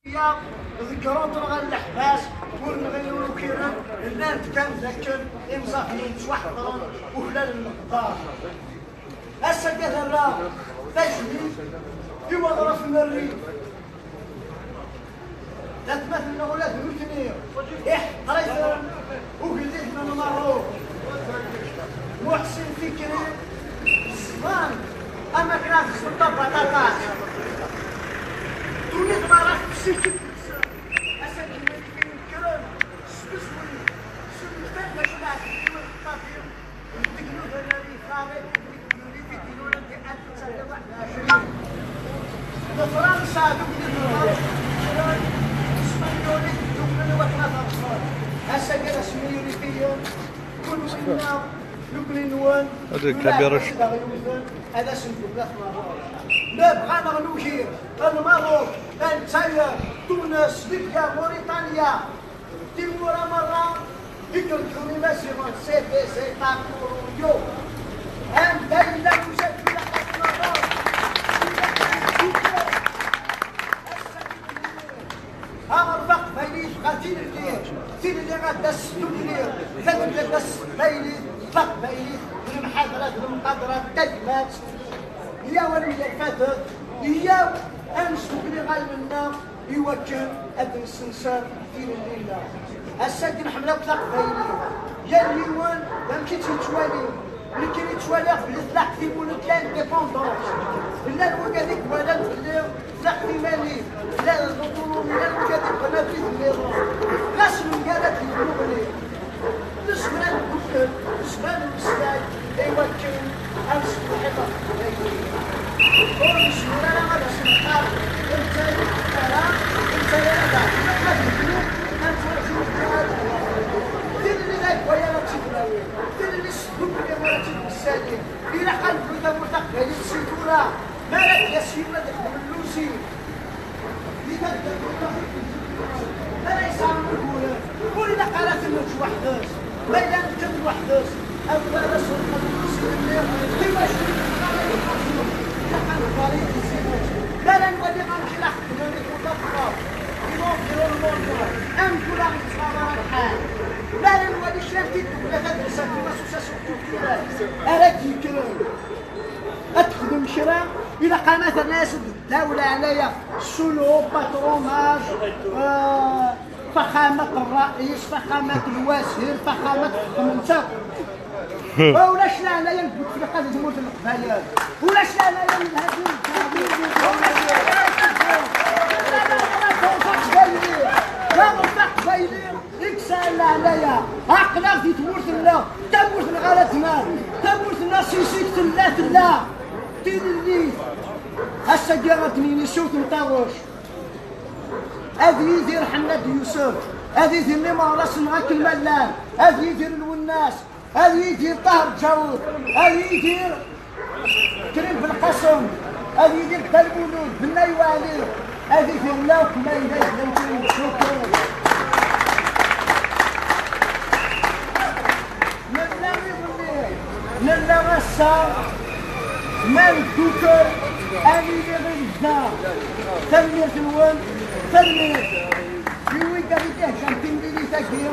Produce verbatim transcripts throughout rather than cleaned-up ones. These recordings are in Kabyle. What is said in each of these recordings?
Ḍeggren-ten ɣer leḥbas, ur nɣil ur ukiren, llan-d kan d akken imẓabiyen ttwaḥeqren, uklalen leqder. Ass-agi ad rreɣ tajmilt i waḍref n rrif, d atmaten-nneɣ ula d nutni, iḥeqer-iten ugellid n Lmerruk, Muḥsin Fikri, ẓẓan am akken ad xedmen tabaṭaṭat. Ddunit merra tefsi-k-id deg-sen. Ass-agi win i d-inekkren s tezwit, s umektal d acu d aɛdil n lxeṭṭaf-im, deg nudan-a di Farid, deg Yuli, di Dinuna, di Alp, d Lefransa, d ugdid n Lmerruk, Spanyuli, d dduklen i wakken ad ḍefren. Ass-agi d asmi yuli fiyem, kunwi-nneɣ, nekkni-nwen, Ad d-kabirec. Ad aɣ-yewten, ad asen-d-tebda tmerrut. Nebɣa neɣ nugi, Lmerruk, Lezzayer, Tunes, Libya, Muritanya, timura merra i irekḍen Imaziɣen, c'est des États coloniaux. Anda yella uzaglu aqasen-nneɣ? Aɣref aqbayli yebɣa tilelli, tilelli ad d-tas s tumli, tilelli ad d-tas s teqbaylit, taqbaylit d lemḥadra d lemqadra d tagmat. Yyaw ad nemyerfadet, yyaw ad nesdukkel iɣallen-nneɣ i wakken ad nessenser tilelli-nneɣ. Ass-agi nḥemmel akk taqbaylit, yal yiwen d amek i tt-yettwali. Nekkini ttwaliɣ belli tlaq timunent l'indépendance. Llan wigad i iwalan belli tlaq timanit, llan l'autonomie, llan wigad i yebɣan abrid nniḍen. Ɣas nemgarad di tmuɣli, nezmer ad neddukel, nezmer ad nemmeslay, i wakken ad nesfuḥ i taqbaylit. Ur nezmir ara ad as-neqqar, netta ara, netta ara, ad nebdu, ad nettwaǧu, ad tilelli d agway ara tt-id-nawi, tilelli s ddukli ara tt-id-nessali. Ilaq ad nebdu tamurt taqbaylit si tura, mi ara d-yas yiwen ad ixdem lluzi. Di taddart, ma ara yesɛa uguren, ur ilaq ara ad t-neǧǧ weḥd-s. Ma yella nekkat weḥd-s, akken ara s-nqeddem lluzi-nni, i wacu i nebɣa ad nqeddem, ilaq ad nehder i tezzinet. Mi ara nwali amek i la xeddmen i tuṭaṭṭfa, i l'environnement, amek ur aɣ-yettɣaḍ ara lḥal. Mi ara nwali kra n tiddukla, tadelsant, une association culturelle, ara d-yekkren. Ad texdem kra, ilaq-aneɣ ad nerna-as-d ddaw leɛnaya, solo, patronage, euh, faxamat ṛṛais, faxamat lwazir, faxamat xedment akk. Ulac leɛnaya n Bouteflika di tmurt n Leqbayel. Ulac leɛnaya n Lhadi. Ulac leɛnaya n Lhadi. D aɣref aqbayli. D aɣref aqbayli. I yesɛan leɛnaya, aql-aɣ di tmurt-nneɣ, tamurt-nneɣ ara tmal, tamurt-nneɣ si zik tella, tella. Tilellit, ass-agi ad d-nini s yiwet n taɣect. Ad yidir Ḥennad Yusef, ad yidir Limeɣras-nneɣ akken ma llan, ad yidir Lwennas, ad yidir Ṭaher Ǧawed, ad yidir Krim Belqasem, ad yidir Dda Lmulud, Bennay Waɛli, ad yidir akk ma yella yella Krim Belqasem. Nella iḍelli, nella ass-a, ma neddukel, ad nili i lebda. Tanemmirt-nwen, tanemmirt i wid i d-ihejjan timlilit-agi,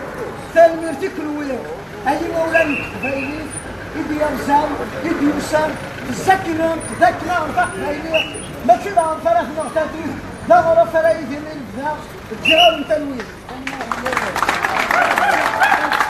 tanemmirt i kenwi. Ay imawlan n teqbaylit i d-yerzan, i d-yusan, tezzakknem d akken aɣref aqbayli mačči d aɣref ara t-neɣ tatut, d aɣref ara yidiren i lebda, ǧǧiɣ-awen talwit.